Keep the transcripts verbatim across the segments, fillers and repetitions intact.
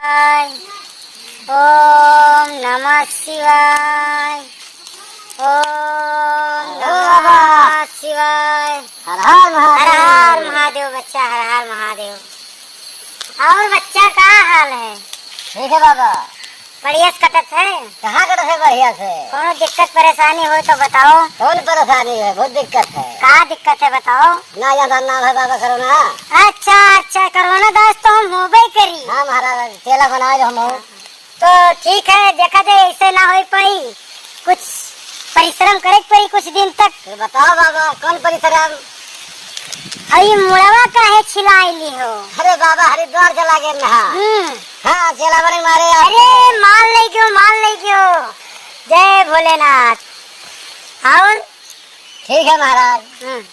ओम नमः शिवाय। ओम नमः शिवाय। हर हर महादेव। हर हर महादेव बच्चा, हर हर महादेव। और बच्चा का हाल है? ठीक है बाबा। बढ़िया से कटत है? कहाँ कटत है बढ़िया से? कौनो दिक्कत परेशानी होय तो बताओ। कौन परेशानी है? बहुत दिक्कत है। का दिक्कत है बताओ? ना ज्यादा नाम है बाबा कोरोना। अच्छा, अच्छा, कोरोना दास तो हम होबे करी। हाँ महाराज, चेला बनाए हम हो। तो ठीक है, देखा जाए, ऐसे ना हो पाई, कुछ परिश्रम करे के पड़ी कुछ दिन तक। फिर बताओ बाबा, कौन परिश्रम? अरे मुड़वा काहे छिलाई ली हो? अरे बाबा, हरिद्वार चला गए ना। हम्म। हाँ, चेला बने मारे आप। अरे माल ले गयो, माल ले गयो। जय भोलेनाथ। और? ठीक है महाराज। हम्म।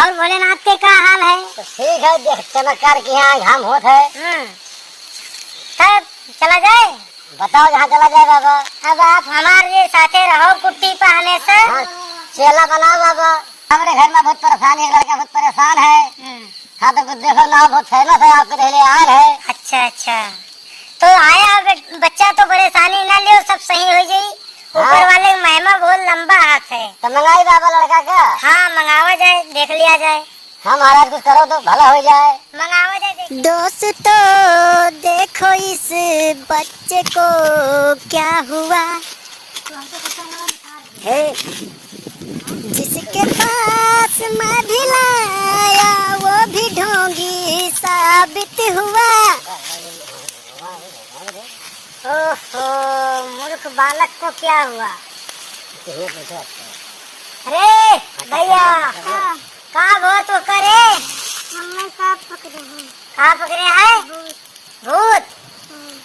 और भोलेनाथ के का हाल है? तो ठीक है, देख चमत्कार की यहाँ घाम होत है। हम्म। तब चला जाए? बताओ जहाँ चला जाए बाबा। अब आप हमारे साथे रहो कुट्टी पे हमेशा। हाँ, चेला बनाओ बाबा। हमरे घर में बहुत परेशान है, एक लड़का बहुत परेशान है। हम्म। हाँ, तो कुछ देखो ना, बहुत famous है, आपके पहले आ रहे। अच्छा, अच्छा। तो आया बे-, बच्चा तो परेशानी ना लियो, सब सही हो जाई। ऊपर हाँ। वाले के महिमा बहुत लंबा हाथ है। तो मंगाई बाबा लड़का का? हाँ, मंगावा जाए, देख लिया जाए। हाँ महाराज, कुछ करो तो भला हो जाए। मंगावा जाए, देख। दोस्तों, देखो इस बच्चे को क्या हुआ। हे, जिसके पास मैं भी लाया, वो भी ढोंगी साबित हुआ। ओहो, मूर्ख बालक को क्या हुआ? अरे भैया, हाँ। का भूत करे? हमें का पकड़े हैं? का पकड़े हैं? भूत। भूत? हम्म।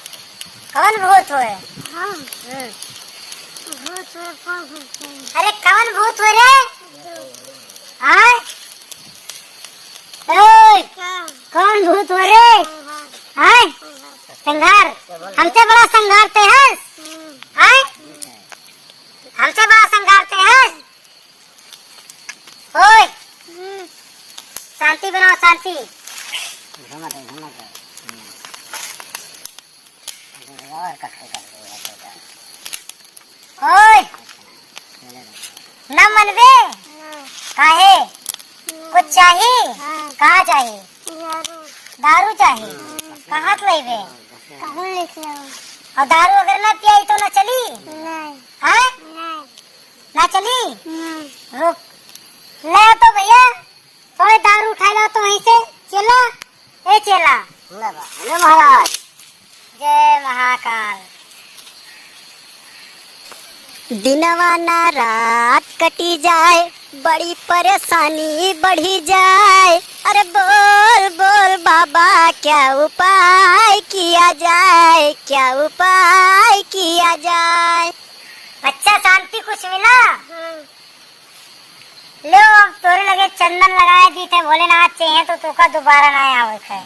कौन भूत होए? हम? हम्म। भूत होए, कौन भूत होए? अरे, कौन भूत होए रे? हाँ? ओए, का? कौन भूत होए रे? संघार। हाँ? संघार। संघार। हमसे बड़ा संघार ते हस? हम्म। हाँ? हमसे बड़ा संघार ते हस? ओए, हम्म। शांति बनाओ, शांति। घुमा दे, घुमा दे। हम्म। और कट, कट, कट, कट, कट। ओए, ना मनबे? ना। काहे? ना। कुछ चाही? हाँ। का चाही? दारू। दारू चाही? हम्म। कहाँ से लइबे? कहूँ लेके आओ। और दारू अगर ना पियाई तो ना चली? नहीं। हाँ? नहीं। ना चली? हम्म। रुक। ले तो भैया, थोड़े दारू उठाए ला तो वहीं से। चेला, ए चेला। ले बा-, ले महाराज। जय महाकाल। दिनवा ना रात कटी जाए, बड़ी परेशानी बढ़ी जाए। अरे बोल बोल बाबा, क्या उपाय किया जाए, क्या उपाय किया जाए? अच्छा, शांति कुछ मिला? हम्म। लो, अब तोरे लगे चंदन लगाए दी थे, भोलेनाथ चाहिए तो तोका दोबारा ना आवे थे।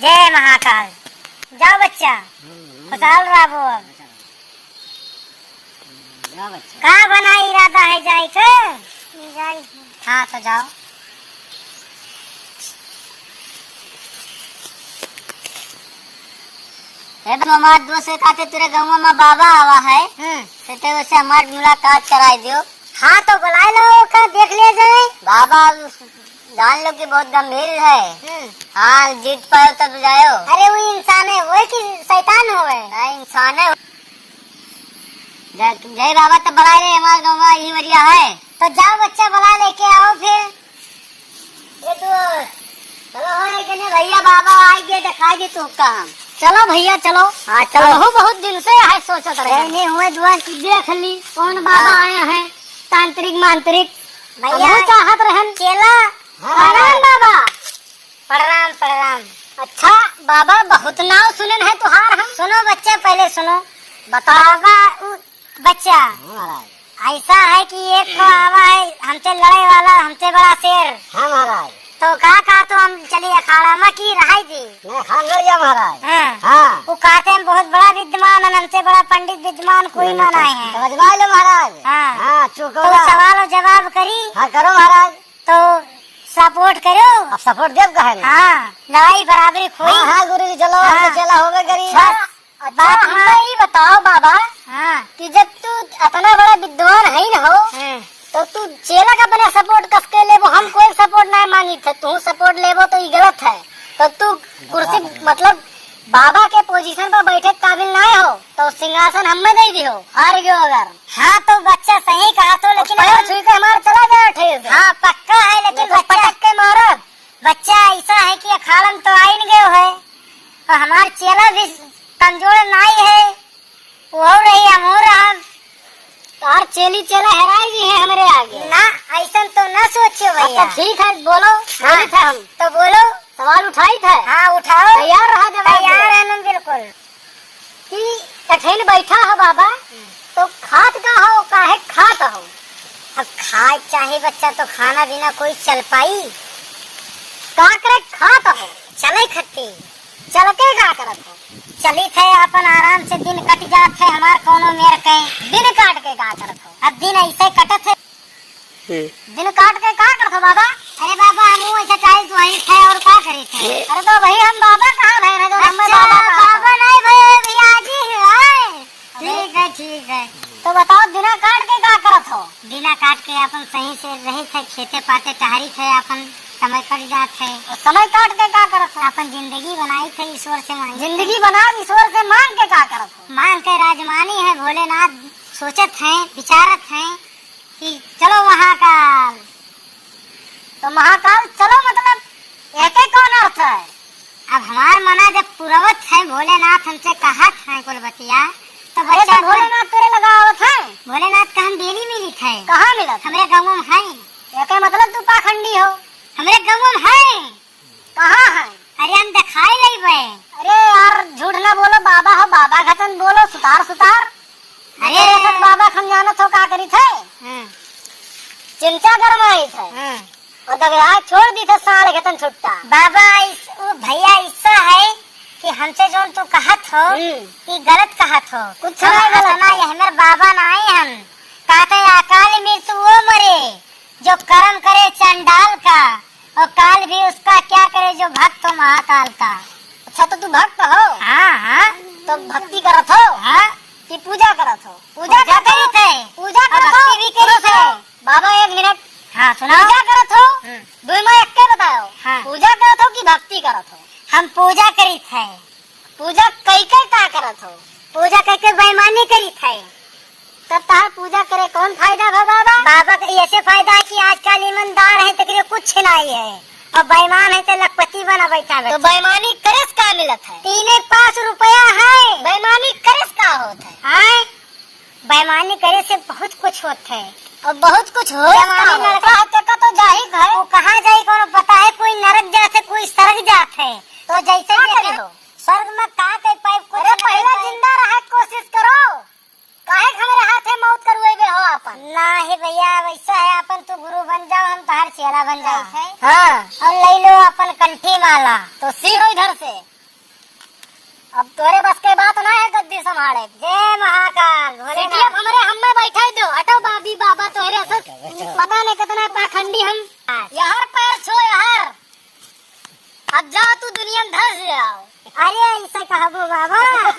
जय महाकाल। जाओ बच्चा, खुशहाल रहबो अब। का बना इरादा है जाए के? जाई। हाँ, तो जाओ। हे बाबा, हमार दोस्त से कहते तेरे गाँव में बाबा आवा है, हम्म। से ते वैसे हमार मुलाकात कराई दियो। हाँ, तो बुलाए लो, ओकर देख ले जाए। बाबा जान लो कि बहुत गंभीर है। हम्म। हाँ, जीत पायो तब जायो। अरे, वो इंसान है, वो है कि शैतान होवे? नहीं, इंसान है। जय, जय बाबा, तब बुलाए ले, हमार गाँव में यही बढ़िया है। तो जाओ बच्चा, बुला लेके आओ फिर। ये तो चलो हो रे, कने भैया बाबा आइ गए, दिखाई दे तू काम। चलो भैया, चलो। हाँ, चलो। हमहू बहुत दिन से है सोचत रहे। नहीं, नहीं, हुए दुआ की देख ली, कौन बाबा हाँ। आए हैं, तांत्रिक मांत्रिक। भैया। हमहू चाहत रहन। चेला। हाँ। प्रणाम बाबा। प्रणाम, प्रणाम। अच्छा बाबा, बहुत नाव सुनन है तुहार हम। सुनो बच्चे, पहले सुनो। बताओ। बाबा, उ बच्चा, हाँ महाराज। ऐसा है कि एक ठो आवा है हमसे लड़े वाला, हमसे बड़ा शेर। हाँ महाराज। तो का कहा तो हम चली अखाड़ा में कि रहाई दी? नहीं, अखाड़ा में लड़ गया महाराज। हाँ। हाँ। वो कहते हैं बहुत बड़ा विद्वान है, हमसे बड़ा पंडित विद्वान कोई नहीं, ना तो आए हैं। तो अजमा लो महाराज। हाँ। हाँ, चुप तो करो। सवाल और जवाब करी। हाँ, करो महाराज। तो support करो। अब support देब काहे ना? हाँ, लड़ाई बराबरी खोई। हाँ, हाँ, गुरु जी, चलो, हाँ। अच्छा, अच्छा, बात हमें ई बताओ बाबा, हाँ। कि जब तू अतना बड़ा विद्वान है न हो, हाँ। तो तू चेला का अपने support कस के लेबो, हम कोई support ना मांगी थे, तू support लेबो तो ई गलत है। तो तू कुर्सी, मतलब, बाबा के position पर बैठे के काबिल ना हो, तो सिंहासन हमें दे दिहो, हार गयो अगर। हाँ, तो बच्चा सही कहा तो, लेकिन पैर हम छुई के हमार चला जाए ठेस। हाँ, पक्का है, लेकिन नहीं तो बच्चा पटक के मारब। बच्चा ऐसा है कि अखाड़ा में तो आई न गयो है, और हमार चेला भी कमजोर नाई है, वो रही, हम हो रहा। तार चेली चेला हेराई जी है हमरे आगे। ना, ऐसन तो ना सोचियो अब तो भैया। ठीक है, बोलो, हाँ, बोली था हम। तो बोलो। सवाल उठाई था। हाँ, उठाओ। तैयार रहा जवाब तैयार देवे। है ना, बिल्कुल। कि कठिन बैठा हो बाबा, हम्म। तो खात का हो, काहे खात हो? अब खाए चाहे बच्चा तो खाना बिना कोई चल पाई? का करे खात हो? चले खत्ती। चल के का करत हो? चलित है, अपन आराम से दिन कट जात है हमार कौनो मेर के। दिन काट के का करत हो? अब दिन ऐसे कटत है। हम्म। दिन काट के का करत हो बाबा? अरे बाबा, हमहू ऐसे चाहे तो वही थे और का करे थे? अरे तो भाई हम बाबा कहाँ भए रहे जो हमें अच्छा, बाबा कहा? बाबा नहीं भाई, भैया जी है। ठीक है, ठीक है। तो बताओ, दिना काट के का करत हो? दिना काट के अपन सही से रहित है, खेते पाते टहरित है, अपन समय कट जात है। और समय काट के का करत हो? अपन जिंदगी बनाइत है, ईश्वर से मांगित है। जिंदगी बना ईश्वर से मांग के का करत हो? मांग के राजमानी है, भोलेनाथ सोचत हैं, विचारत हैं कि चलो महाकाल। तो महाकाल चलो, मतलब, एके कौन अर्थ है? अब हमार मना जब पुरवत है, भोलेनाथ हमसे कहत हैं कुल बतिया, तो अरे, बच्चा तो भोलेनाथ तेरे लगा आवत है? भोलेनाथ का हम डेली मिलित है। कहाँ मिलत? हमरे गाँव में है। एके मतलब तू पाखंडी हो। हमरे गाँव में है। कहाँ है? अरे, हम दिखाई लेबे। अरे यार, झूठ ना बोलो, बाबा हो, बाबा खतन बोलो, सुतार, सुतार। अरे। अरे, सब बाबा हम जानत हो का करी थे? हाँ। चिमटा गरमाई थे। हाँ। और दगड़ा छोड़ दी थे, साल खतन छुट्टा। बाबा, इस, वो भैया ऐसा है कि हमसे जोन तू कहत हो, हम्म। कि गलत कहत हो। कुछ हम नहीं गलत अतना है। ये हमर बाबा ना आए हम। कहते अकाल मृत्यु वो मरे, जो कर्म करे चंडाल का, और काल भी उसका क्या करे जो भक्त हो महाकाल का। अच्छा, तो तू भक्त हो? हाँ, हाँ। तो भक्ति करत हो? हाँ। कि पूजा करत हो? पूजा पूजा करत हो? करी थे। पूजा और करत हो? भक्ति भी करी सुनो, थे। सुनो। बाबा, एक मिनट। हाँ, सुनाओ। पूजा करत हो? हम्म। दुई में एक के बताओ। हाँ। पूजा करत हो कि भक्ति करत हो? हम पूजा करी थे। पूजा कई के का करत हो? पूजा कई के बेईमानी करी थे। तब तहार पूजा करे कौन फायदा बा बाबा? बाबा के ऐसे फायदा है कि आजकल ईमानदार है, तेकरे कुछ नहीं है, और बेईमान है, तो लखपति बना बैठा तो बैठा। बेईमानी करे से का मिलत है? तीन एक पाँच रुपया है। बेईमानी करे से का होत है? आय, बेईमानी करे से बहुत कुछ होत है। और बहुत कुछ होत बेईमानी का होत लड़का है? है, तेका तो जाहिर है। वो कहाँ जाई, कोनो पता है? कोई नरक जात है, कोई स्वर्ग जात है। तो जैसे का ये करे हो? स्वर्ग में का कर पाए, कुछ अरे, नहीं पहले पाए। जिंदा रहे के कोशिश करो। काहे के हमरे हाथे मौत करवाइबे हो आपन? ना हे भैया, वैसा है, आपन तू गुरु बन जाओ, हम तहार चेला बन जाई थे। हाँ। और ले लो अपन कंठी माला। तो सीरो इधर से। अब तोरे बस के बात ना है गद्दी संभाले। जय महाकाल, भोलेनाथ। सीटी अब हमरे हम्मे बैठाई दो। हटो बाबी बाबा, तोहरे से पता नहीं कितना पाखंडी हम। यार पैर छो यार। अब जाओ तू दुनिया में धस जाओ। अरे ऐसे कहबो बाबा।